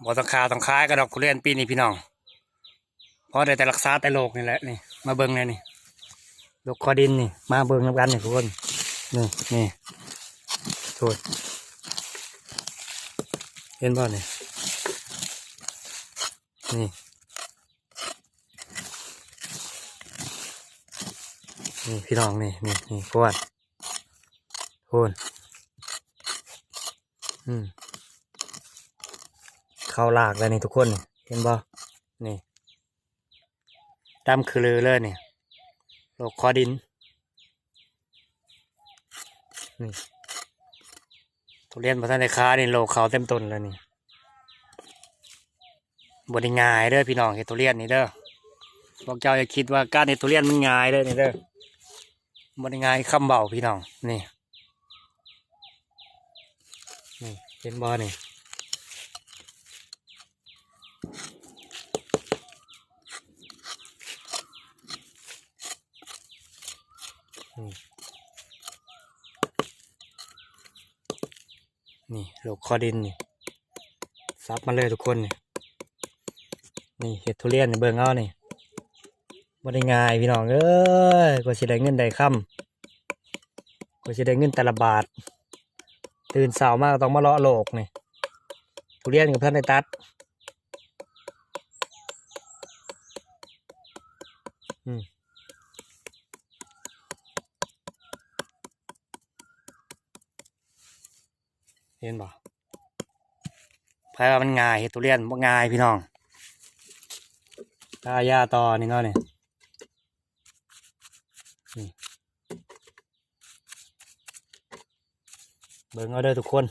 ບໍ່ຕ້ອງຄ້າຕ້ອງຂາຍກັນດອກທຸລຽນປີນີ້ພີ່ນ້ອງ ພໍໄດ້ແຕ່ລັກສາແຕ່ໂລກນີ້ແຫຼະ. ນີ້ມາເບິ່ງແດ່ນີ້ ໂລກຄໍດິນນີ້ ມາເບິ່ງນຳກັນນີ້ທຸກຄົນ. ນີ້ ນີ້ ໂທດ ເຫັນບໍ່ນີ້? ນີ້ ນີ້ພີ່ນ້ອງ ນີ້ ນີ້ ນີ້ ໂພດ ໂພດ ອືມ ເຂົ້າລາກແລ້ວນີ້ທຸກຄົນ ນີ້ ເຫັນບໍ່? ນີ້ ດຳຂືເລີເລີຍນີ້ ໂລກຄໍດິນ. ນີ້ ທຸລຽນບໍ່ທັນໄດ້ຂາຍນີ້ ໂລກເຂົ້າເຕັມຕົ້ນແລ້ວນີ້. ບໍ່ໄດ້ງ່າຍເດີພີ່ນ້ອງ ເຮັດທຸລຽນນີ້ເດີ. ພວກເຈົ້າຢ່າຄິດວ່າການເຮັດທຸລຽນມັນງ່າຍເດີນີ້ເດີ. ບໍ່ໄດ້ງ່າຍຄຳເວົ້າພີ່ນ້ອງ. ນີ້ ນີ້ ເຫັນບໍ່ນີ້? ນີ້ ນີ້ ໂລກຄໍດິນນີ້ ສັບມາເລີຍທຸກຄົນນີ້. ນີ້ ເຮັດທຸລຽນໃຫ້ເບິ່ງເອົານີ້ ບໍ່ໄດ້ງ່າຍພີ່ນ້ອງເອີຍ ກວ່າຊິໄດ້ເງິນໄດ້ຄຳ ກວ່າຊິໄດ້ເງິນແຕ່ລະບາດ. ຕື່ນເຊົ້າມາກໍຕ້ອງມາເລາະໂລກນີ້ ທຸລຽນກໍບໍ່ທັນໄດ້ຕັດ. ອືມ ເຫັນບໍ່? ໃຜວ່າມັນງ່າຍ ເຮັດທຸລຽນບໍ່ງ່າຍພີ່ນ້ອງ. ທາຢາຕໍ່ນີ້ເນາະນີ້ ນີ້ ເບິ່ງເອົາເດີທຸກຄົນ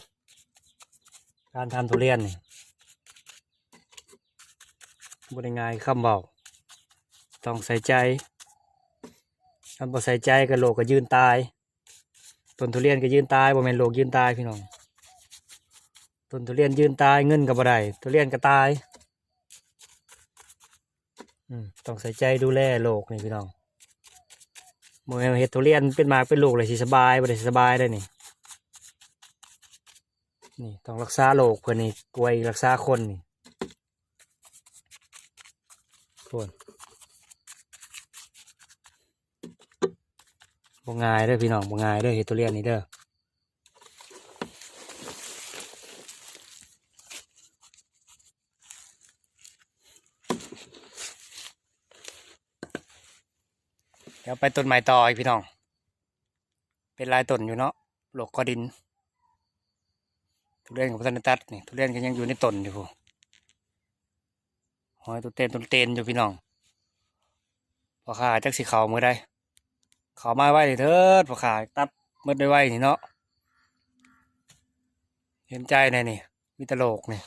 ການທຳທຸລຽນນີ້ ບໍ່ໄດ້ງ່າຍຄຳເວົ້າ ຕ້ອງໃສ່ໃຈ. ຄັນບໍ່ໃສ່ໃຈກໍໂລກກໍຢືນຕາຍ ຕົ້ນທຸລຽນກໍຢືນຕາຍ ບໍ່ແມ່ນໂລກຢືນຕາຍພີ່ນ້ອງ. ຕົ້ນທຸລຽນຢືນຕາຍ ເງິນກໍບໍ່ໄດ້ ທຸລຽນກໍຕາຍ. ອືມ ຕ້ອງໃສ່ໃຈດູແລໂລກນີ້ພີ່ນ້ອງ ບໍ່ແມ່ນວ່າເຮັດທຸລຽນເປັນໝາກເປັນລູກແລ້ວຊິສະບາຍ ບໍ່ໄດ້ສະບາຍເດ້ນີ້. ນີ້ຕ້ອງລັກສາໂລກເພິ່ນນີ້ ກວ່າອີກລັກສາຄົນນີ້ ໂພດ ບໍ່ງ່າຍເດີພີ່ນ້ອງ ບໍ່ງ່າຍເດີ ເຮັດທຸລຽນນີ້ເດີ. ດຽວໄປຕົ້ນໄມ້ຕໍ່ອີກພີ່ນ້ອງ ເປັນຫຼາຍຕົ້ນຢູ່ເນາະ ໂລກຄໍດິນ. ທຸລຽນກໍບໍ່ທັນໄດ້ຕັດນີ້ ທຸລຽນກໍຍັງຢູ່ໃນຕົ້ນຢູ່ພຸ້ນ ຫ້ອຍຕົນເຕນຕົນເຕນຢູ່ພີ່ນ້ອງ. ພໍ່ຄ້າຈັກຊິເຂົ້າມື້ໃດ ເຂົ້າມາໄວເທີດ ພໍ່ຄ້າຕັດໝົດໄວໆນີ້ເນາະ. ເຫັນໃຈແດ່ນີ້ ມີແຕ່ໂລກນີ້